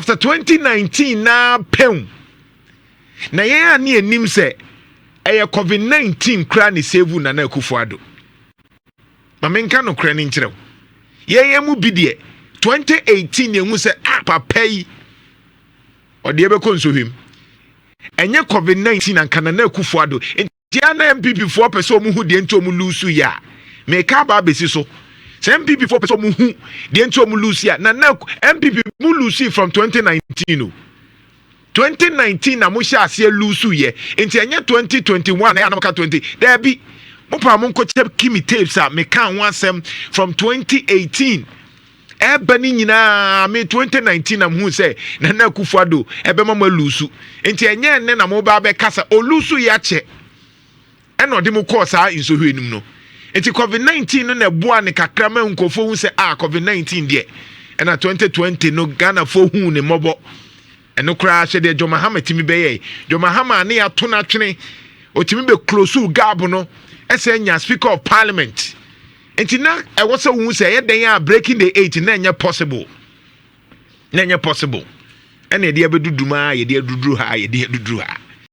After 2019 naa pɛn na yɛn a ne anim sɛ ɛyɛ COVID-19 koraa ne save Nana Akufo Addo. Ma menka nokorɛ no nkyerɛ wo, yɛn mu bi deɛ, 2018 yɛn hu sɛ, ah, papa yi ɔde ɛbɛkɔ nsohwem. Ɛnyɛ COVID-19 anka Nana Akufo Addo. Nti ana NPP foɔ pɛ sɛ ɔmo hu deɛ nti ɔmo lose yɛ a, mɛka aba abɛsi so sɛ NPP foɔ pɛ sɛ ɔmo hu deɛ nti ɔmo lose a, Nana NPP mu lose from 2019 o. 2019 na mo hyɛ aseɛ lose yɛ, nti ɛnyɛ 2021 ɛyɛ anam ka 20 daabi. Mo pa mo nkɔkyɛ kimi tapes a meka ho asɛm from 2018 ɛba ne nyinaa. Me 2019 na mo hu sɛ Nana Akufo Addo ɛbɛma mo alose, nti ɛnyɛ ɛnɛ na mo ba bɛkasa. Olose yɛ akyɛ, ɛna ɔde mo kɔɔ saa nsohwɛ enum no. Nti COVID-19 no na ɛboa ne kakra ma nkɔfo hu sɛ, ah, COVID-19 deɛ, ɛna 2020 no Ghanafoɔ hu ne mmɔbɔ. Ɛno koraa hyɛ deɛ John Mahama tumi bɛyɛ. John Mahama ne yɛato no atwene, otumi bɛ close gap no, ɛsɛ nya Speaker of Parliament. Nti na ɛwɔ sɛ wohu sɛ ɛyɛ dan a breaking the eight na ɛnyɛ possible, na ɛnyɛ possible. Ɛna yɛde abɛdudu mu a, yɛde aduduru ha, yɛde aduduru ha.